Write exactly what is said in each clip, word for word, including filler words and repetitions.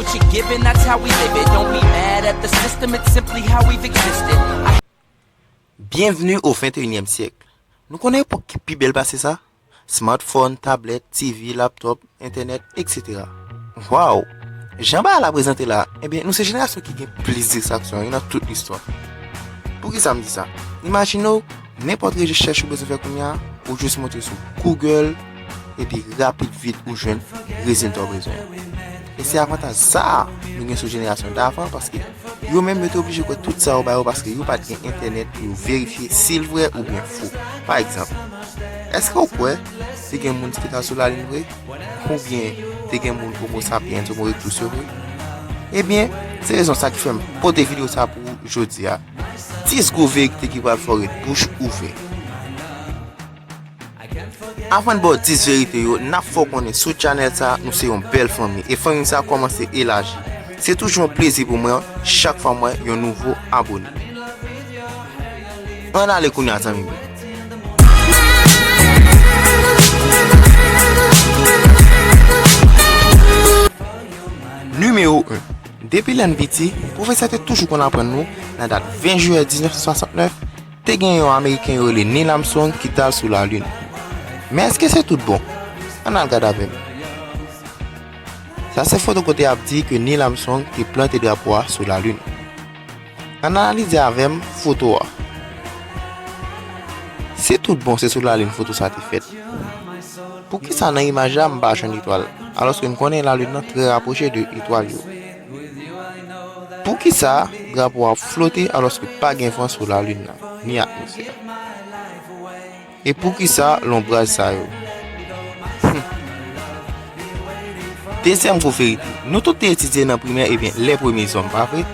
Shit given, that's how we live it. Don't be mad at the system, it's simply how we've existed. I Byenvni o venteyinyèm syèk. Nou konnen epòk ki pi bèl pase sa? Smartphone, tablèt, T V, laptòp, entènèt, etsetera. Waw! Jan bagay la prezante la, ebyen, nou se jenerasyon ki gen plis distraksyon wi nan tout listwa. Poukisa m di sa? Imajine w, nenpòt rechèch ou bezwen fè kounye a, ou jis monte sou Google, epi rapid vit ou jwenn rezilta w bezwen an. E se avantaj sa a nou gen sou jenerasyon davan, paske yo menm yo te oblije kwè tout sa yo ba yo, paske yo pa t gen entènèt pou yo verifye si l vrè oubyen fo. Pa egzanp, èske w kwè te gen moun ki t al sou Lalin vre? Oubyen te gen moun Homo sapiens, Homo erectus yo vre? Ebyen, se rezon sa ki fè m pote videyo sa pou ou jodi a. Dis gwo verite ki pral fè w ret bouch ouvè. Avan n ba w dis verite yo, n ap fè w konnen sou channel sa, nou se yon bèl fanmi. E fanmi sa kòmanse elaji. Se toujou yon plezi pou mwen chak fwa m wè yon nouvo abone. Ann ale kounye a, zanmi m yo. Nimewo en. Depi lè n piti, pwofesè te toujou konn aprann nou, nan dat ven jiyè diznèf san swasantnèf, te gen yon Ameriken yo rele Neil Armstrong ki t al sou Lalin. Men èske se tout bon? Ann al gade avè m. Sa se foto kote y ap di ke Neil Armstrong te plante drapo a sou Lalin. Ann analize avè m foto a. Si tout bon se sou Lalin foto sa te fèt, poukisa nan imaj la m pa jwenn etwal, alòske n konnen Lalin nan trè rapwoche de etwal yo? Poukisa drapo a ap flote alòske pa gen van sou Lalin nan, ni atmosfè? E poukisa lonbraj sa yo? Hmm. Dezyèm gwo verite. Nou tout te etidye nan primè, ebyen, lè premye zòm, pa vre?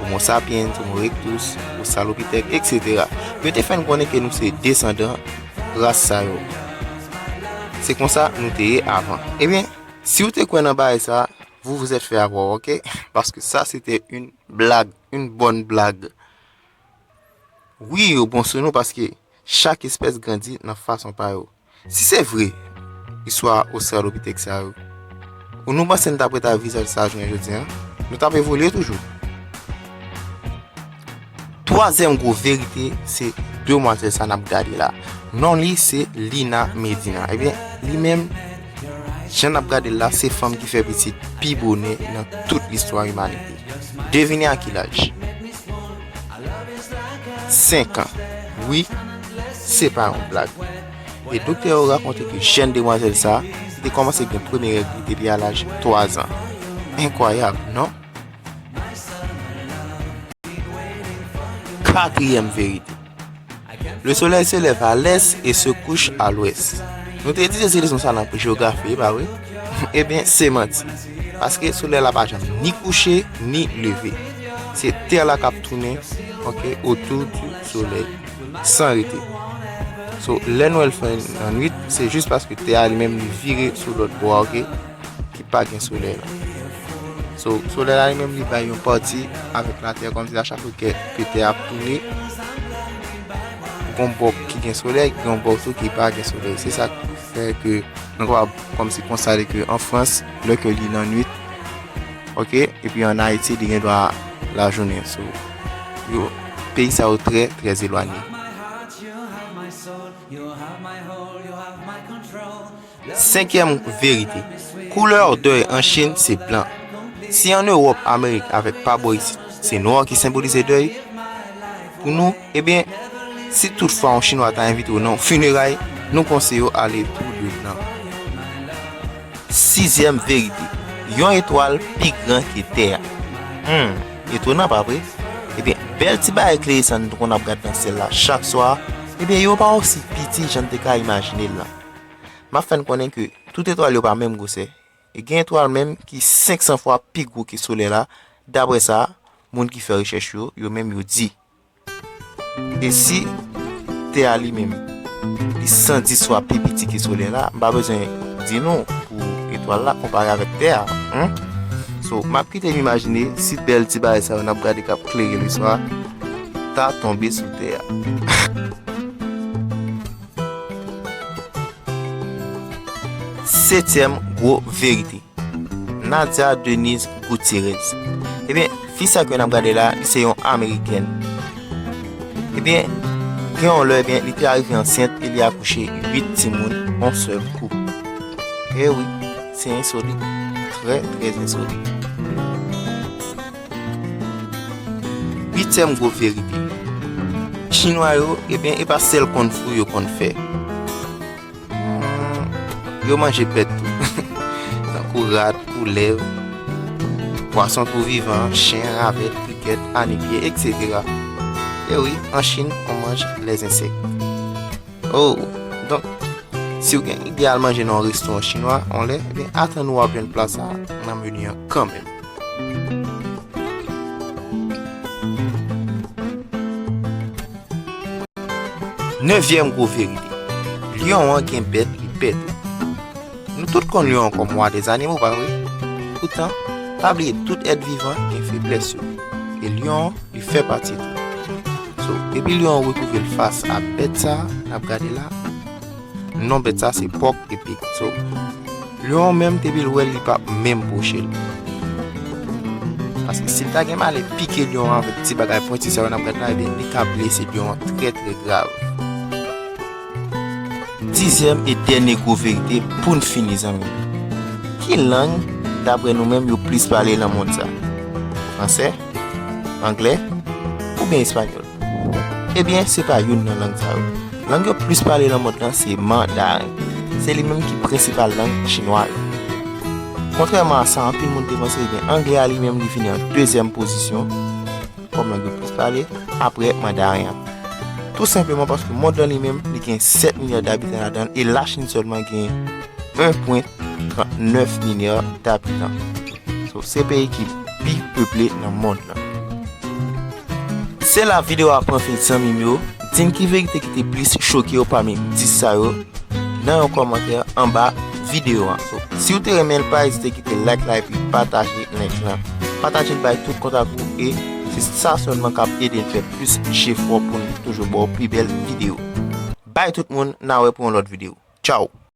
Homo sapiens, Homo erectus, Australopithèque, etsetera. Yo te fè n konnen ke nou se desandan ras sa yo. Se konsa nou te ye avan. Ebyen, si w te kwè nan bagay sa, vous vous êtes fait avoir, ok? Parce que ça, c'était une blague, une bonne blague. Wi, yo bon sou nou paske chak espès grandi nan fason pa yo. Si se vre, istwa Australopithèque sa yo, ou nou panse n t ap ret ak vizaj sa a jounen jodi a? Nou t ap evolye toujou. Twazyèm gwo verite, se demwazèl sa n ap gade la. Non li se Lina Medina. Ebyen, li menm, jan n ap gade l la, se fanm ki fè pitit pi bonè nan tout listwa imanite. Devine a ki laj? Senk an. Wi, se pa yon blag. E doktè yo rakonte ke jèn demwazèl sa a, li te kòmanse gen premye règ li depi a laj twa zan. Enkwayab, non? Katriyèm verite. Le soleil se lève à l'est et se couche à l'ouest. Nou te etidye ti leson sa nan kou jewografi, e pa vre? Ebyen, se manti. Paske solèy la pa janm ni kouche, ni leve. Se tè la k ap tounen, ok, autour du soleil, san rete. So, lè nou wè l fè nan nwit, se jis paske tè a li menm li vire sou lòt bò a, ok, ki pa gen solèy la. So, solèy la li menm li bay yon pati avèk latè, kòmsi a chak fwa ke, ke tè a ap tounen, gon bò ki gen solèy, gon bò tou ki pa gen solèy. Se sa k fè ke nou kapab kòmsi konstate ke an Frans, lè ke li nan nwit, ok, epi an Ayiti, li gen dwa lajounen. So, yo, peyi sa yo trè, trè elwanye. Senkyèm verite. Koulè dèy an Chin se blan. Si an Ewòp, Amerik avèk pa bò isit, se nwa ki senbolize dèy, pou nou, ebyen, si toutfwa yon Chinwa ta envite w nan yon fineray, nou konseye w ale tou de blan. Sizyèm verite. Yon etwal pi gran ke tè a. Hmm, etonan, pa vre? Ebyen, bèl ti bagay klere sa nou konn ap gad nan syèl la chak swa, ebyen, yo pa osi piti jan n te ka imajine l lan. M ap fè n konnen ke tout etwal yo pa menm gwosè. E gen etwal menm ki senk san fwa pi gwo ke solèy la, daprè sa moun ki fè rechèch yo, yo menm yo di. E si tè a li menm, li san dis fwa pi piti ke solèy la, m pa bezwen di nou pou etwal la konpare avèk tè a, hmm? So, m ap kite n imajine si bèl ti bagay sa yo n ap gade k ap klere leswa ta tonbe sou tè a. Setyèm gwo verite. Nadia Denise Gutierrez. Ebyen, fi sa ke n ap gade la, li se yon Amerikèn. Ebyen, gen yon lè, ebyen, li te arive ansent e li akouche uit timoun yon sèl kou. E wi, se ensolit. Trè, trè ensolit. Uityèm gwo verite. Chinwa yo, ebyen, e pa sèl kung fu yo konn fè. Hmm, yo manje bèt tou. Tankou rat, koulèv, pwason tou vivan, chen, ravèt, krikèt, anipye, etsetera. E wi, an Chin, on mange les insectes. Oh, donk, si w gen ide al manje nan yon restoran chinwa, on lè, ebyen, atann ou ap jwenn pla sa a nan meni an kanmenm. Nevyèm gwo verite. Lyon an gen bèt, li pè tou. Nou tout konn lyon an kòm wa dèzanimo, pa vre? Poutan, pa bliye tout èt vivan gen feblès yo. E lyon an, li fè pati tou. So, depi lyon an retwouve l fas a bèt sa a, n ap gade la, non bèt sa a se pòk e pik. So, lyon an menm, depi l wè l, li p ap menm pwoche l. Paske si l ta gen malè pike lyon an avèk ti bagay pwenti sa yo n ap gade la, ebyen, li ka blese lyon an trè, trè grav. Dizyèm e dènye gwo verite pou n fini, zanmi. Ki lang, daprè nou menm, yo plis pale nan mond sa? Fransè, anglè, oubyen espanyòl? Ebyen, se pa youn nan lang sa yo. Lang yo plis pale nan mond lan se mandaren. Se li menm ki prensipal lang chinwa yo. Kontrèman a sa anpil moun te panse, ebyen, anglè a li menm li vini an dezyèm pozisyon kòm lang yo plis pale apre mandaren an. Tou senpleman paske mond lan li menm li gen sèt milya dabitan ladan l e Lachin sèlman gen en pwen trannèf milya dabitan. So, se peyi ki pi peple nan mond lan. Se la videyo a pran fen, zanmi m yo. Di n ki verite ki te plis choke w pami dis sa yo nan yon kòmantè anba videyo a. So, si w te renmen l, pa ezite kite like la epi pataje link lan. Pataje l bay tout kontak ou e se sa sèlman k ap ede n fè plis jefò pou n toujou ba w pi bèl videyo. Bay tout moun, n a wè pou yon lòt videyo. Tchaw!